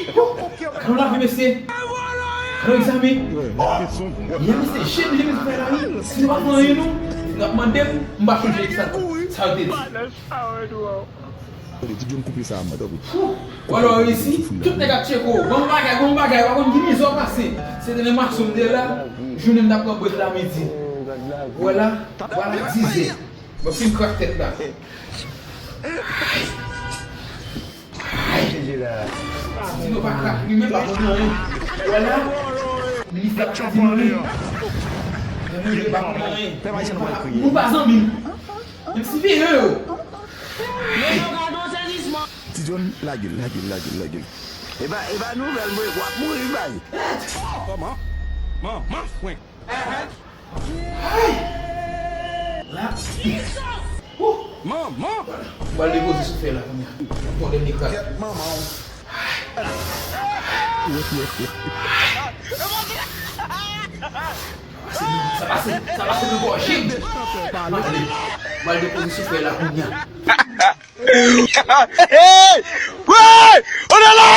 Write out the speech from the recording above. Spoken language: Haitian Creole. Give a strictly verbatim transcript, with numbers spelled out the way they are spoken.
Gade yon lavi, mesye. Gade yon egzamen. Yè, mesye, jèm, jèm, mesye, fè la, wi. Si nou pa fè anyen, nou, n ap mande m, m pa chonje sa, sa yo te di. Tande, ti John koupe sa, mwen, tanpri. Ou alò reyisi, tout nèg ap tcheke w. Bon bagay, bon bagay, pa konn ki mizè w pase. Se te nan mason m te la, jounen m t ap pran brèf la midi. Vwala, vwala dizè. Mwen fin krak tèt la. Ay. Ay. Ti Dino pa krak li menm, pa konn anyen. Vwala. Minis la pa ka di nou anyen. Mwen menm pa konn anyen. Nou pa zanmi. Menm si veye yo. Ti John, lage l, lage l, lage l, lage l. E pa, e pa nouvèl, mwen, w ap mouri, bay. Kòman? Manman fwen. Ay! La. Wou! Manman! Vwala. Mwen pral depoze sou fè la kounye a. Yon dènye krak. Kèt manman w. Sa pase, sa pase nan gòje m. Mwen pral depoze sou fè la kounye a. Hey! Hey! On est là!